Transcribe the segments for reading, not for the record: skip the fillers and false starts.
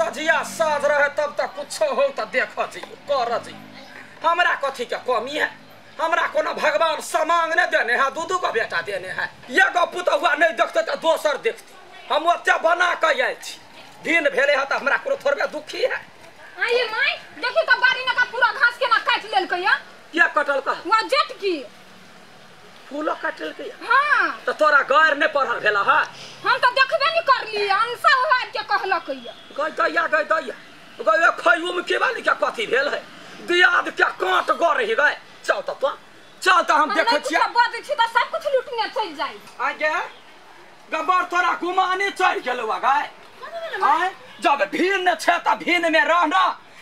सजिया साझ रहे तब तक कुछ हो त देख जइयो कर जइयो। हमरा कथी के कमी है? हमरा कोनो भगवान समांग ने देने है, दू दू गो बेटा देने है। एगो पुतहुआ नहीं देखते त दोसर देखते। हम ओते बना के आयल छी, भिन्न भेले है त हमरा कोनो थोड़बे दुखी है। आये माई देखी त बाड़ी न का पूरा घास केना काट लेलकै या? किया कटल का? वा जेट की फूलो काटल के। हां त तोरा गैर ने पढ़ल भेला है? हम त देखबे नहीं करली, अनसा होय के कहलक या। गई दैया गई दैया गई खइयो में के बाली के कथी भेल है? दियाद के कांट गड़ ही गए। चल त तो चल त हम देखै छियै। बजै छी त सब कुछ लूटने चल जाई। आगे गबर तोरा गुमानी चढ़ गेलौ गाय। आय जब भीन छै त भीन में रह न।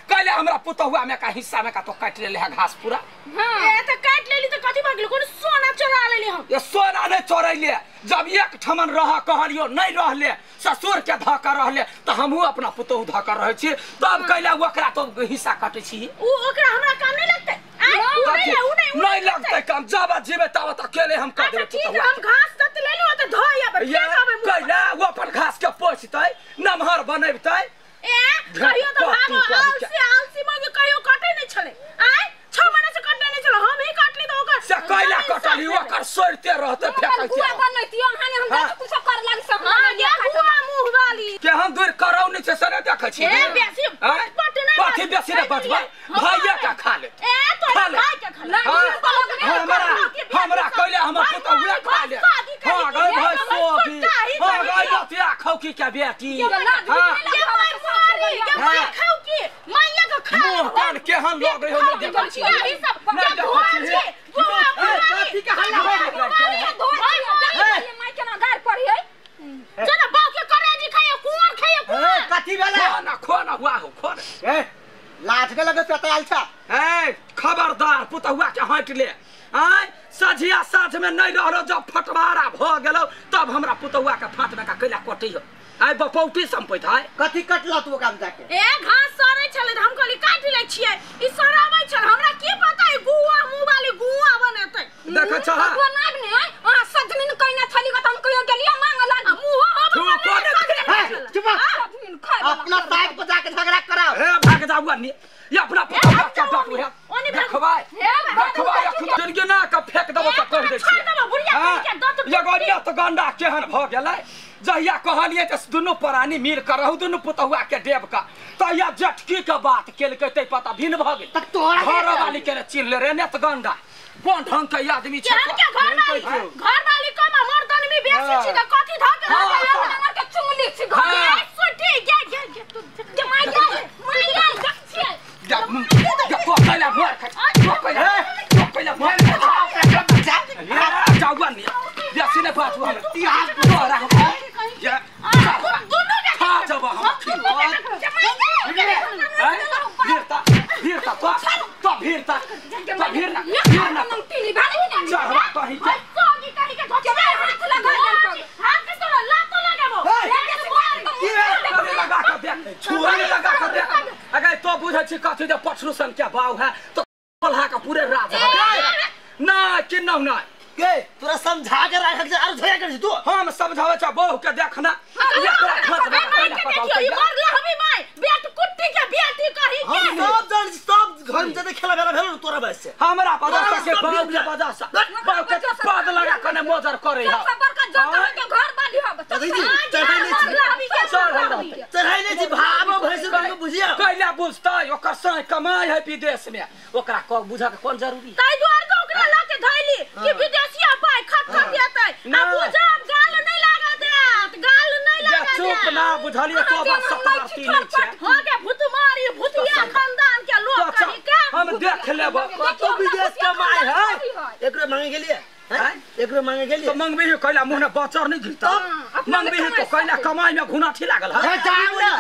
कहले हमरा पुतहुआ में का हिस्सा में का तो काट लेले है घास पूरा। हां ए त काट लेली त कथि भगल? कोन सोना चोरा लेली हम? ये सोना नहीं चोरैले, जब एक ठमन रह कहलियो नहीं रहले, ससुर के धक रहले त हमहु अपना पुतहु धक रहै छी। तब कहले ओकरा तो हिस्सा काटै छी। उ ओकरा हमरा काम नहीं लगतै। उ नहीं लगतै काम। जब जीवे तब त अकेले हम कर देबै पुतहुआ। हम घास त लेलु त धोइ आबै फेर आबै। कहले उ अपन घास के पोछतै, नमहर बनैबतै। ए कहियो त भागो आलसी आलसी मगे कहियो कटै नै छलै। आय 6 महीना से कटै नै छलै, हम ही काटली त ओकर से कैला कटली? ओकर सोरते रहते फेकै छै। गुआ बनैतियो हाने हम जाके कुछ कर लागी सब। हां ये गुआ मुंह वाली के हम दूर करौ नै छै से नै देखै छी। ए बेसी पट नै कथि बेसी नै बचबै? भाइया का खा ले। ए तोरा भाई के खा ले। हमरा हमरा कैला हमर पुतहुआ खा ले। हां गई भाई सोभी, हां गई लतिया खौकी के बेटी। हां के माई खाऊ की माइया के खा मुंह कान केहन लग रहे हो नहीं देखै छी। ई सब के धोआ छी गुआ कथि के हल्ला हो गेलै? माई केना गार पड़ी है? चल बाऊ के करेजी खाइयो कुआर खाइयो कुआर। कथि भेलै? खोना खोना हुआ हो खोना। ए लाज के लगे त आयल छ। ए खबरदार पुतहुआ के हट ले। आय सझिया साँझ में नहीं रहलो, जब फटवारा भ गेलो तब हमरा पुतहुआ के फाट में का कैला कटै हो। आय बपौटी संपैत है। कथि कटला तू ओकरा में जाके? ए घास सरै छलै त हम कहली काट लै छियै, ई सराबै छल। हमरा की पता ई गुआ मुंह वाली गुआ बनेतै। देखै छ बनाब ने अहाँ सजमिन कइना छली त हम कहियो गेलियो मांग लाग मुंह हम चुप अपना साइड पर जाके झगड़ा कराओ। ए भाग जाऊ अन्नी, ये अपना पुतहुआ के डाकू है। देखबै देखबै अखन के ना के फेक देबो त कह दै छियै। एगो नेत गंडा केहन भ गेलै। जहिया कहलियै त दुनू प्राणी मिल कर रहू दुनू पुतहुआ के देव का, तहिया जेठकी के बात केलकै तै पता भिन्न भ गेल। त तोरा घर वाली के चिन्ह ले रे नेत गंडा कोन ढंग के आदमी छै। के घर वाली घर वाली कम मर्दन में बेसी छी त कथि ध के हमर के चुंगली छी घर ए सुटी गे गे गे तू के माई गे माई गे देख छियै जा तो कैला मार खा तो कैला तो कैला मार खा जाऊ अन्नी बेसी ने बात हमरा तोरा या दुनू के खा जब हम भीरता भीरता तो तो भीरता तो भीरना भीरना तीनी भाली ने चढ़वा कहीं के सोगी कहीं के धोके हाथ लगा देलक। हाथ के तोरा लातो लगाबो। अरे लगा के देख छुआ लगा के देख। अगर तो बुझै छी कथि जे पछरू सन के बाव है तो पल्हा का पूरे राज है ना कि नौ ना के तोरा समझा के राखक जे अरे झगड़ा कर तू। हम समझावे छ बहू के देखना एकरा हाथ में माई के देखियो ई मरला हबी माई बेट कुट्टी के बेटी कही के। हम सब जान सब घर में जते खेला भेला भेल तोरा बस से हमरा बजा से बाऊ के बजा से बाऊ के पद लगा कने मोजर करे है। सब बड़का जनता के घर वाली हब चढ़ाई नहीं चढ़ाई नहीं भाव भैंस के बुझिया कैला बुझतै ओकर साई कमाई है विदेश में, ओकरा को बुझा के कोन जरूरी? तै दुआर के ओकरा ला के धैली कि विदेशिया पाई खट खट एतै। आ बुझब गाल नहीं लागत एत, गाल नहीं लागत। चुप ना बुझलियो तो बात सतारती नहीं छै। हो के भूतमारी भूतिया खानदान के लोग कही के हम देख लेब। कतो विदेश कमाई है। एकरो मांगे गेलिए हैं? एकरो मांगे गेलिए तो मांगबे ही कैला मुंह ने बचर नहीं घिरता। मांगबे ही तो कैला कमाई में घुनाठी लागल है। जाऊ ना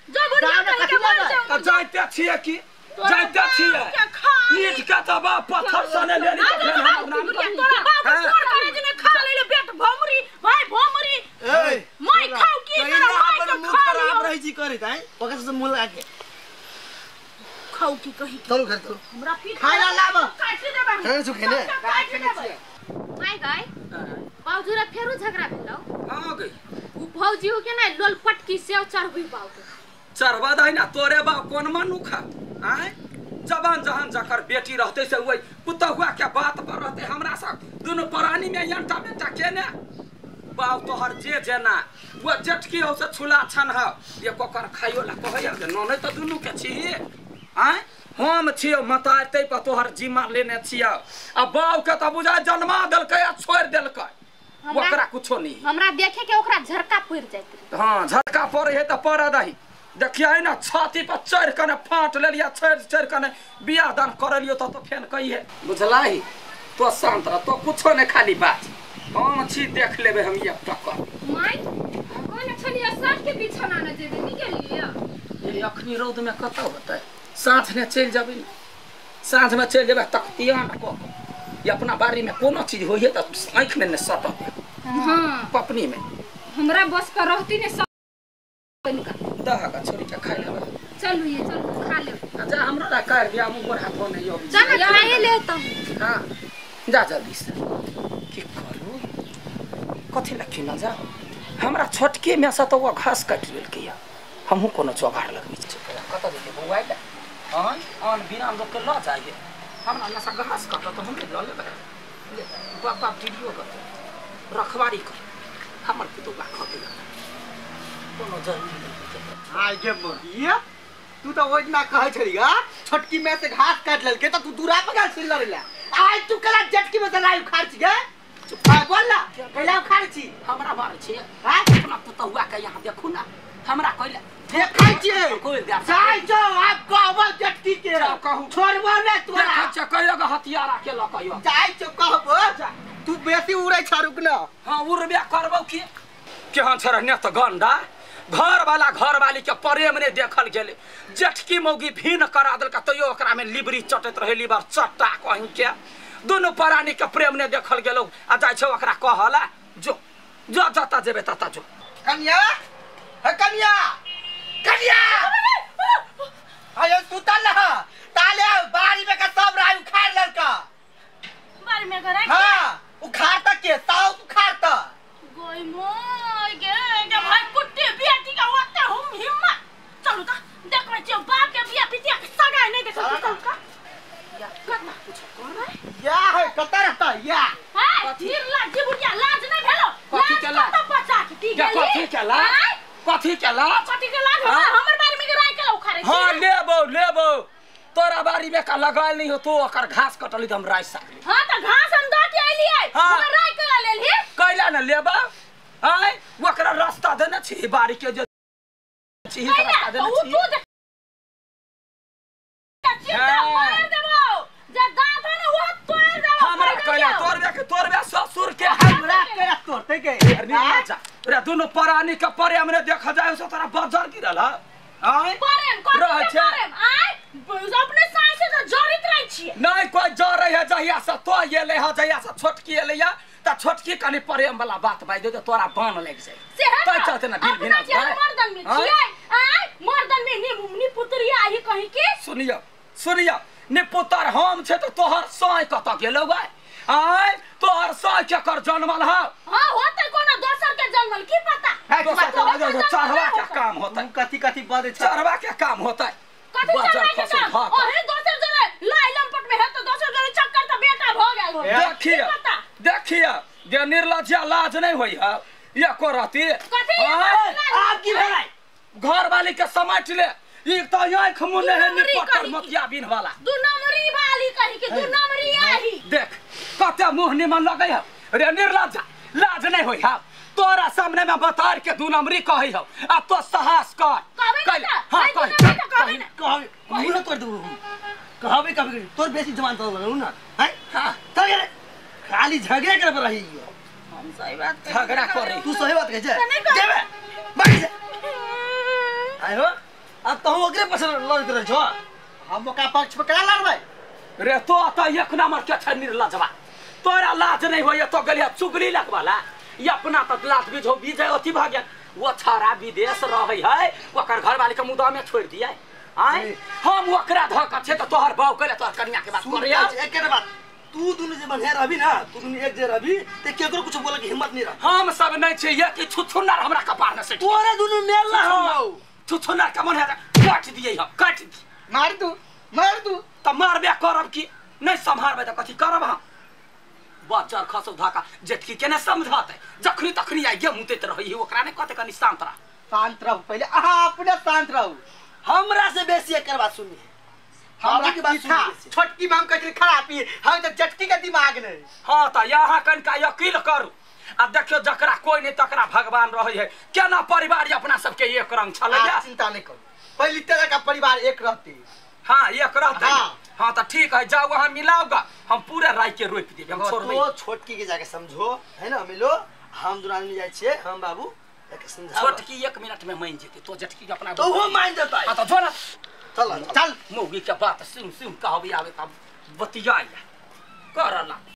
जो बुढ़िया कही के मर जाऊ। जाइते छियै की जाइते छियै ईट के दबा पत्थर सने लेली त फेर हम नाम तोरा बाप चोर करे जने खा लेले बेट भमरी भाई भमरी। ए माई खाऊ की तोरा माई के मुंह खा खराब रही छी करैत हैं ओकर से मुंह लगा के खाऊ की कही चलू घर चलू हमरा पीठ खाइला लाब काटि देबै खाना छु खेने काटि देबै। माय गाय बाबूजी रे फेरू झगड़ा भेलौ। हां गई उ भौजी हो के नै लोल पटकी सेव चढ़बी बाबू। चढ़वा दही ना तोरे बाप कोन मनुख आय जबान जहान जकर बेटी रहते से वही पुतहुआ के बात पर रहते हमरा सब दुनू प्राणी में यंटा बेटा केने बाप तोहर जे जेना वो जेठकी हो से छुला छन हो ये कोकर खाइयो ला कहै जे ननै त दुनू के छी आय हम छियो मतार तै पर तोहर जिम्मा लेने छियो आ बाप के त बुझा जन्मा देलकै आ छोड़ देलकै ओकरा कुछो नहीं हमरा देखे के ओकरा झरका पड़ जाइत। हां झरका पड़े है त पड़ दही देखिए ना छाती पर चढ़ कने फाट लेलिया चढ़ चढ़ कने बियाह दान कर लियो त फेन कही है बुझलाई तो शांत रह तो कुछो नहीं खाली बात हम छी देख लेबे हम एक टक्कर my कोन छलिया साँझ के बिछाना न जेबे नि गेलिया ये अखनी रौद में कत होतै साँझ ने चल जाबे न साँझ में चल जेबे तख्तिया न क ये अपना बारी में कोनो चीज होइए त आँख में न सटत। हां पपनी में हमरा बस पर रहती ने सब दह का छोरी के खाइ लेबे चलू ये चलू खा ले जा हमरा ला कर दिया मुंह पर हाथ नहीं यो जा ना खाए ले त। हां जा जल्दी से की करू कथि ला खिना जा हमरा छोटके में से त वो घास काट लेलकै या हमहु कोनो जोगाड़ लगबै छी कत जेते बौआ ले हां आन बिना लोक के ल जाइए हमरा ना से घास काटत त हम ल लेबै ले बाप बाप वीडियो कर रखवारी कर हमर पुतोबा खते कोनो जरूरी नहीं। हाय गे मोहिया तू तो ओइ ना कहै छली हा छोटकी में से घास काट लेलके त तू दूरा पर गाल सुन लड़ला आज तू कला जटकी में से लाई उखाड़ छी गे चुप बोल ना कैला उखाड़ छी हमरा मार छी हां अपना पुतहुआ के यहां देखू ना हमरा कइला देखै छी कोइ दे जाय जो आप कहबो जटकी के कहू छोड़बो ने तोरा देखै छ कहियो के हथियारा के ल कहियो जाय जो कहबो तू बेसी उड़ै छ रुक न। हां उड़बे करबौ की केहन छ रहने त गंडा घर वाला घर वाली के प्रेम ने देखल गेले जेठकी मौगी भीन करा देलका तैयो ओकरा में लिबरी चटैत रहे लिबर चट्टा कहीं के दुनू प्राणी के प्रेम ने देखल गेलो आ जाय छ ओकरा कहला जो जो जता जेबे तता जो। कन्या हे कन्या कन्या आयो सुतल रह ताले बारी में का सब राय उखाड़ लड़का बारी में घर हां उखाड़ त के साउ उखाड़ त गोई मोय गे गे भाई कुट्टी बेटी का ओते हम हिम्मत चलू त देखबै छियो बाप के बिया बिटिया के सगाई नहीं देखल चलू का या कतना कुछ कर या है कत रहता या हाय धीर लाज जी बुढ़िया लाज नहीं भेलो कथी के लाज कत बचा के की गेली कथी के लाज कथी के लाज कथी के लाज हमर बारी में के राय के उखाड़े हां लेबो लेबो तोरा बारी में का लगाल नहीं हो तो ओकर घास कटली त हम राय सकली। हां त घास हम द के आइलियै ओकर राय के लेलही कैला न लेबा आय ओकरा रास्ता देने छी बारी के जे छी रास्ता देने छी तू चिंता मार देबो जे दांत है न वो तोड़ देबो हमरा कैला तोड़बे के तोड़बे ससुर के हमरा के तोड़ते के रे रे दुनु प्राणी के प्रेम ने देखा जाय से तोरा बजर गिरल ह आय प्रेम कर प्रेम आय अपने सास से त जरित रहै छी नहीं कोई जरै है जहिया से तो एलै ह जहिया से छोटकी एलै ह त छोटकी कनि प्रेम वाला बात बाज दे तोरा बान लागि जाय से है तै चलते ना बिल बिना मर्दन में छियै आय मर्दन में नि नि पुतरिया आही कहि के सुनियो सुनियो नि पुतर हम छे त तोहर साय कत गेलौ गाय आय तोहर साय के कर जनमल ह हां होतै कोनो दोसर के जनमल की पता चढ़वा के काम होतै कथि कथि बजै छ चढ़वा के काम होतै कथि चढ़वा के काम ओहे दोसर जरे लाई लंपट में है त दोसर जरे चक्कर त बेटा भ गेल हो देखिए देखिए जे निर्लज्जा लाज नहीं होई है ये को रहती कथि आप की भेलै घर वाली के समेट ले एक तो आंख मुंह है निपटर मोतिया बिन वाला दू नंबरी वाली कहि के दू नंबरी आही देख कते मुंह निमन लगै है रे निर्लज्जा लाज नहीं होई है तोरा सामने में बतार के दू नंबरी कहै हो आ तो साहस कर कहबै हां कह कहबै कहबै मुंह तोड़ दू कहबै कहबै तोर बेसी जवान तो लगौ ना हैं हां तो रे खाली झगड़ा करे पर रही हम सही बात झगड़ा करे तू सही बात कह जेबे बाकी से आयो अब तू ओकरे पसंद लड़त रह छो हम ओकरा पक्ष पे करा लड़बै रे तो त एक नंबर के छै निर्लजवा तोरा लाज नहीं होय तो गलिया चुगली लगवाला ये अपना त लाज बीज हो बीज अथी भ गेल वो छाड़ा विदेश रहै है ओकर घरवाली के मुदा में छोड़ दिया आय हम ओकरा धक छे त तोहर बाऊ कले तोहर कन्या के बात करे एके बात तू दुनु जे बन्हे रहबी ना तू दुनु एक जे रहबी ते केकरो कुछ बोले के हिम्मत नहीं रह हम सब नहीं छे ये कि छुछुन्नर हमरा कपार न से तोरे दुनु मेल ना हो छुछुनर के मन है काट दिए हम काट दी मार दू मार दू त मारबे करब की नहीं सम्हारबे त कथी करब हम बच्चा खसो धाका जेठकी के ने समझाते जखनी तखनी आइ गे मुतैत रहै ओकरा ने कहते कनी शांत रह शांत रहू पहिले अहाँ अपने शांत रहू हमरा से बेसी एकर बात सुनी हमरा के बात सुनी छोटकी माम कहै खराबी हम त जेठकी के दिमाग नहीं हां त यहाँ कनका यकीन करू आ देखियो जकरा कोई नहीं तकरा भगवान रहै है केना परिवार अपना सबके एक रंग छलैया चिंता नहीं करू पहली तरह का परिवार एक रहती हां एक रहते हां त ठीक है जाओ वहां मिलाओगा हम पूरा राय के रोपि देब हम छोड़बै तो छोटकी के जाके समझो है ना मिलो हम दुरान में जाय छियै हम बाबू जाके समझाओ छोटकी 1 मिनट में मान जेते तो जेठकी के अपना तो वो मान जेतै हां त जो ना चल चल मौगी के बात सुन सुन कहबी आवे त बतियाइया करला।